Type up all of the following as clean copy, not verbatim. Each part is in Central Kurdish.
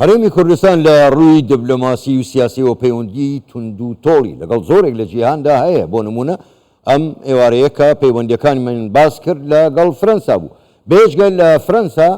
هەرێمی کوردستان لە ڕووی دبلۆماسی و سیاسیەوە پەیوەندیی توند و تۆڵی لەگەڵ زۆرێک لە جیهاندا هەیە، بۆ نموونە ئەم ئێوارەیە کە پەیوەندیەکانمان باس کرد لەگەڵ فرەنسا بوو. بێجگە لە فرەنسا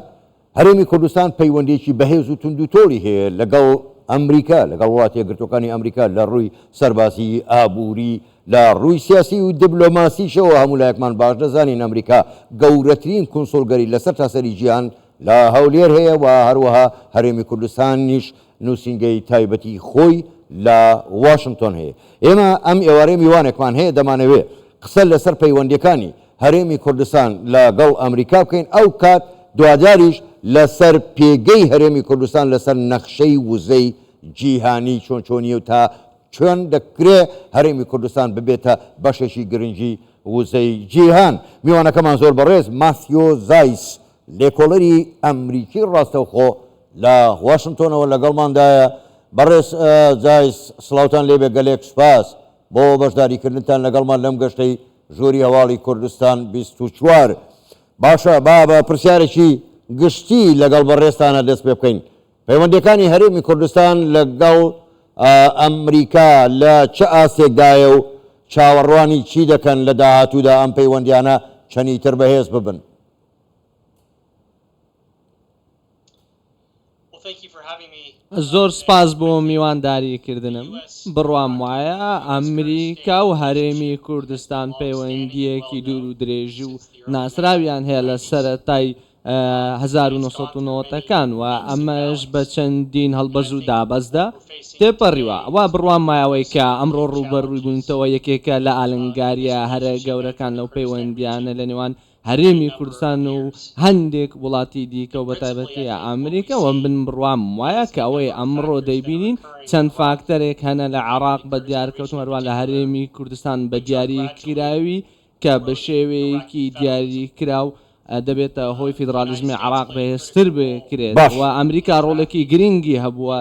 هەرێمی کوردستان پەیوەندیەکی بەهێز و توند و تۆڵی هەیە لەگەڵ ئەمریکا، لەگەڵ وڵاتە یەکگرتووەکانی ئەمریکا لە ڕووی سەربازی، ئابووری، لە ڕووی سیاسی و دبلۆماسیشەوە هەموو لایەکمان باش دەزانین ئەمریکا گەورەترین کونسوڵگەری لە سەرتاسەری جیهان لە هەولێر هەیە و هەروەها هەرێمی کوردستانیش نووسینگەی تایبەتی خۆی لە واشنتۆن هەیە. ئێمە ئەم ئێوارەیە میوانێکمان هەیە دەمانەوێ قسە لەسەر پەیوەندییەکانی هەرێمی کوردستان لە گەڵ ئەمریکا بکەین ئەو کات دواجاریش لەسەر پێگەی هەرێمی کوردستان لەسەر نەخشەی وزەی جیهانی چۆن چۆنیە و تا چۆن دەکرێ هەرێمی کوردستان ببێتە بەشێکی گرنگی وزەی جیهان. میوانەکەمان زۆر بەڕێز ماثیۆ زایس لێکۆڵەری ئەمریکی ڕاستەوخۆ لە واشنتۆنەوە لەگەڵماندایە. بەڕێز زایس سڵاوتان لێبێ گەلێک سوپاس بۆ بەشداریکردنتان لەگەڵمان لەم گەشتەی ژووری هەواڵی کوردستان 24. باشە با بە پرسیارێکی گشتی لەگەڵ بەڕێزتانە دەست پێ بکەین. پەیوەندییەکانی هەرێمی کوردستان لەگەڵ ئەمریکا لە چ ئاستێکدایە و چاوەڕوانی چی دەکەن لە داهاتوودا ئەم پەیوەندییانە چەندی تر بەهێز ببن؟ زۆر سپاس بۆ میوانداری کردنم. بڕوام وایە ئەمریکا و هەرێمی کوردستان پەیوەندییەکی دوور و درێژ و ناسراویان هەیە لە سەرەتای 1990 ەکان و ئەمەش بە چەندین هەڵبەز و دابەزدا تێپەڕیوە. وا بڕوام وایە ئەوەی کە ئەمڕۆ ڕووبەڕووی بوونتەوە یەکێکە لە ئالنگارییە هەرە گەورەکان لەو پەیوەندییانە لە نێوان هەرێمی کوردستان و هەندێک وڵاتی دیکە و بەتایبەتی ئەمریکا و من بڕوام وایە کە ئەوەی ئەمڕۆ دەیبینین چەند فاکتەرێک هەنە لە عێراق بە دیارکەوتن هەروە لە هەرێمی کوردستان بە دیاریکراوی کە بە شێوەیەکی دیاریکراو دەبێتە هۆی فیدڕالیزمی عێراق بەهێزتر بکرێت باش. و ئەمریکا ڕۆڵێکی گرنگی هەبووە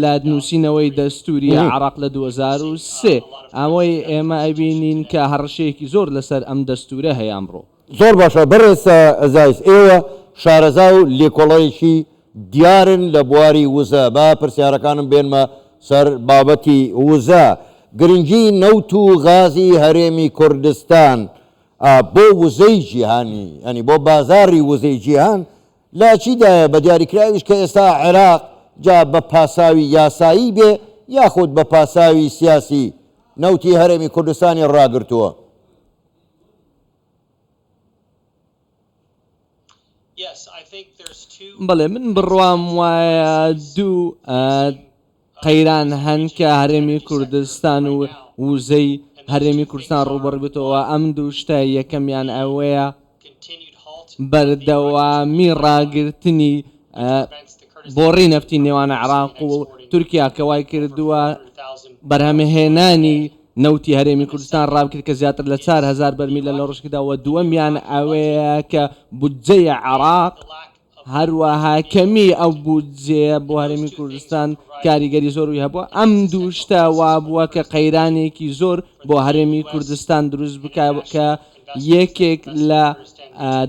لە نووسینەوەی دەستووری عێراق لە 2003. ئەوەی ئێمە ئەیبینین کە هەڕەشەیەکی زۆر لەسەر ئەم دەستوورە هەیە ئەمڕۆ. زۆر باشە بەڕێز زایس ئێوە شارەزا و لێکۆڵەرێکی دیارن لە بواری وزە با پرسیارەکانم بێنمە سەر بابەتی وزە گرنگی نەوت و غازی هەرێمی کوردستان بۆ وزەی جیهانی یانی بۆ بازاڕی وزەی جیهان لە چیدایە بە دیاریکراویش کە ئێستا عێراق جا بە پاساوی یاسایی بێ یاخود بە پاساوی سیاسی نەوتی هەرێمی کوردستانی ڕاگرتووە. بەڵێ من بڕوام وایە دوو قەیران هەن کە هەرێمی کوردستان و وزەی هەرێمی کوردستان ڕووبەڕووی بێتەوە، ئەم دوو شتە یەکەمیان ئەوەیە بەردەوامی ڕاگرتنی بۆڕی نەفتی نێوان عێراق و تورکیا کە وای کردووە بەرهەمهێنانی نەوتی هەرێمی کوردستان ڕابکرێت کە زیاتر لە 4000 بەرمیلە لە ڕۆژێکدا و دووەمیان ئەوەیە کە بودجەی عێراق هەروەها کەمی ئەو بودجەیە بۆ هەرێمی کوردستان کاریگەری زۆروی هەبووە، ئەم دوو شتە وابووە کە قەیرانێکی زۆر بۆ هەرێمی کوردستان دروست بکا کە یەکێک لە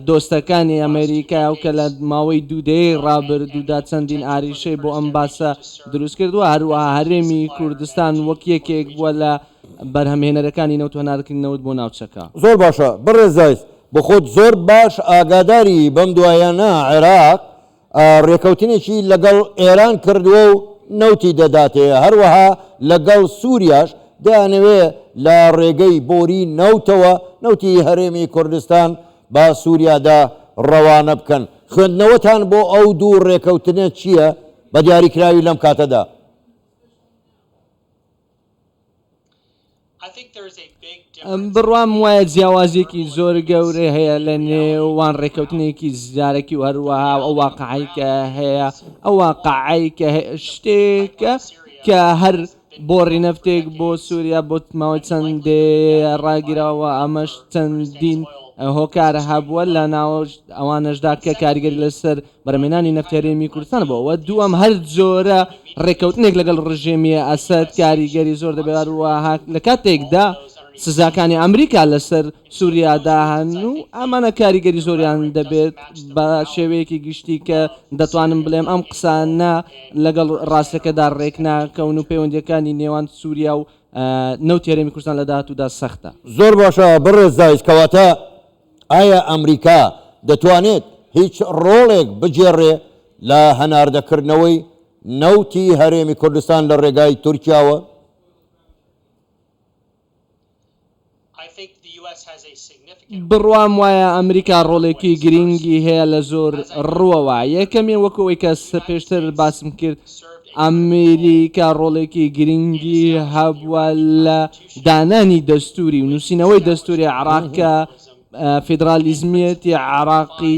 دۆستەکانی ئەمریکا و کە لە ماوەی دوو دەیەی ڕابردوودا چەندین ئاریشەی بۆ ئەم باسە دروست کردووە، هەروەها هەرێمی کوردستان وەک یەکێک بووە لە بەرهەمهێنەرەکانی نەوت و هەناردەکردنی نەوت بۆ ناوچەکە. زۆر باشە بەڕێز زایس بۆخۆت زۆر باش ئاگاداری بەم دوایانە عێراق ڕێکەوتنێکی لەگەڵ ئێران کردووە و نەوتی دەداتێ هەروەها لەگەڵ سوریاش دەیانەوێ لە ڕێگەی بۆری نەوتەوە نەوتی هەرێمی کوردستان بە سوریادا ڕەوانە بکەن خوێندنەوەتان بۆ ئەو دوو ڕێکەوتنە چییە بە دیاریکراوی لەم کاتەدا؟ بڕوام وایە جیاوازیەکی زۆر گەورە هەیە لە نێوان ڕێککەوتنێکی زارەکی و هەروەها ئەو واقعی کە هەیە ئەو واقعی کە شتێکە کە هەر بۆڕی نەفتێک بۆ سووریا بۆ ماوەی چەندێ ڕاگیراوە ئەمەش چەندین هۆکار هەبووە لە ناو ئەوانەشدا کە کاریگەری لەسەر بەرهەمهێنانی نەفتی هەرێمی کوردستان بووە و دووەم هەر جۆرە ڕێککەوتنێک لەگەڵ ڕژێمی ئەسەد کاریگەری زۆر دەبێت هەروەها لە کاتێکدا. سزاکانی ئەمریکا لەسەر سووریادا هەن و ئەمانە کاریگەری زۆریان دەبێت بە شێوەیەکی گشتی کە دەتوانم بڵێم ئەم قسانە لەگەڵ ڕاستەکەدا ڕێکناکەون و پەیوەندیەکانی نێوان سووریا و نەوتی هەرێمی کوردستان لە داهاتوودا سەختە. زۆر باشە بەڕێز زایس کەواتە ئایا ئەمریکا دەتوانێت هیچ ڕۆڵێک بگێڕێ لە هەناردەکردنەوەی نەوتی هەرێمی کوردستان لە ڕێگای تورکیاوە؟ بڕوام وایە ئەمریکا ڕۆڵێکی گرینگی هەیە لە زۆر ڕووەوە. یەکەمین وەکو ئەوەی کە پێشتر باسم کرد، ئەمریکا ڕۆڵێکی گرینگی هەبووە لە دانانی دەستووری و نووسینەوەی دەستووری عێراق کە فیدرالیزمیەتی عێراقی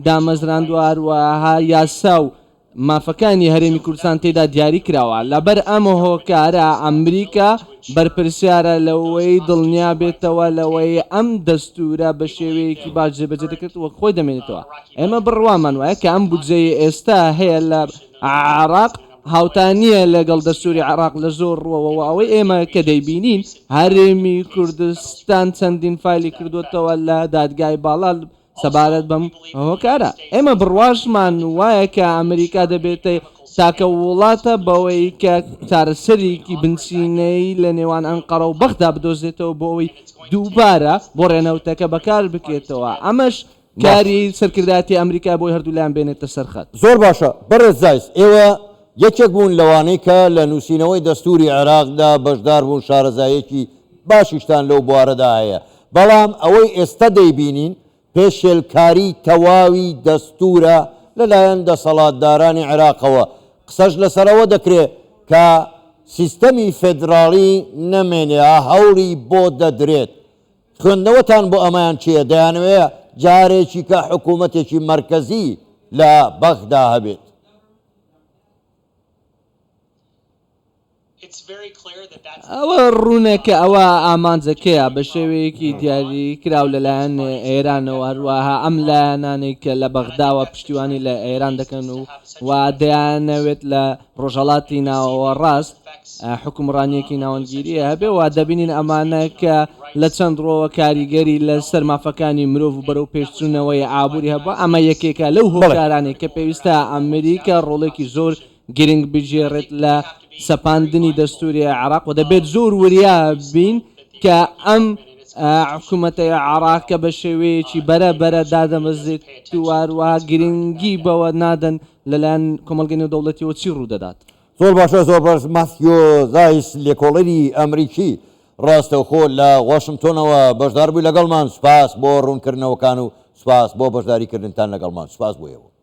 دامەزراندووە، هەروەها یاسا و مافەکانی هەرێمی کوردستان تێدا دیاری کراوە، لەبەر ئەم هۆکارە ئەمریکا بەرپرسیارە لەوەی دڵنیا بێتەوە لەوەی ئەم دەستوورە بە شێوەیەکی باش جێبەجێ دەکرێت وەک خۆی دەمێنێتەوە. ئێمە بڕوامان وایە کە ئەم بودجەیەی ئێستا هەیە لە عێراق هاوتا نییە لەگەڵ دەستووری عێراق لە زۆر ڕووەوە و ئەوەی ئێمە کە دەیبینین هەرێمی کوردستان چەندین فایلی کردووەتەوە لە دادگای باڵا سەبارەت بەم هۆکارە ئێمە بڕواشمان وایە کە ئەمریکا دەبێتە تاکە وڵاتە بەوەی کە چارەسەرێکی بنچینەیی لە نێوان ئەنقەرە و بەغدا بدۆزێتەوە بۆ ئەوەی دووبارە بۆ ڕێنەوتەکە بەکار بکرێتەوە ئەمەش کاری سەرکردایەتی ئەمریکا بۆی هەردوولایان بێنێتە سەر خەت. زۆر باشە بەڕێز زایس ئێوە یەکێک بوون لەوانەی کە لە نووسینەوەی دەستووری عێراقدا بەشدار بوون شارەزاییەکی باشیشتان لەو بوارەدا هەیە بەڵام ئەوەی ئێستا دەیبینین پێشێلکاری تەواوی دەستوورە لەلایەن دەسەڵاتدارانی عێراقەوە، قسەش لەسەر ئەوە دەکرێت کە سیستەمی فێدراڵی نەمێنێ هەوڵی بۆ دەدرێت، خوێندنەوەتان بۆ ئەمەیان چییە دەیانەوێ جارێکیکە حکوومەتێکی مەرکەزی لە بەغدا هەبێت؟ ئەوە ڕوونە کە ئەوە ئامانجەکەیە بە شێوەیەکی دیاریکراو لەلایەن ئێرانەوە، هەروەها ئەم لایەنانەی کە لە بەغداوە پشتیوانی لە ئێران دەکەن و و دەیانەوێت لە ڕۆژهەڵاتی ناوەڕاست حوکمڕانییەکی ناوەندگیری هەبێ و دەبینین ئەمانە کە لە چەند ڕووەوە کاریگەری لەسەر مافەکانی مرۆڤ و بەرەوپێشچوونەوەی ئابووری هەبووە، ئەمە یەکێکە لەو هۆکارانەی کە پێویستە ئەمریکا ڕۆڵێکی زۆر گرنگ بگێڕێت لە سەپاندنی دەستوری عێراق و دەبێت زۆر وریا بین کە ئەم حکوومەتەی عێراق کە بە شێوەیەکی بەرە بەرە دادەمەزرێت و هەروەها گرنگی بەوە نادەن لەلایەن کۆمەڵگەی نێودەوڵەتیەوە چی ڕوودەدات. زۆر باشە زۆر باش ماثیۆ زایس لێکۆڵەری ئەمریکی ڕاستەوخۆ لە واشنتۆنەوە بەشدار بووی لەگەڵمان سوپاس بۆ ڕوونکردنەوەکان و سوپاس بۆ بەشداریکردنتان لەگەڵمان سوپاس بۆ ئێوە.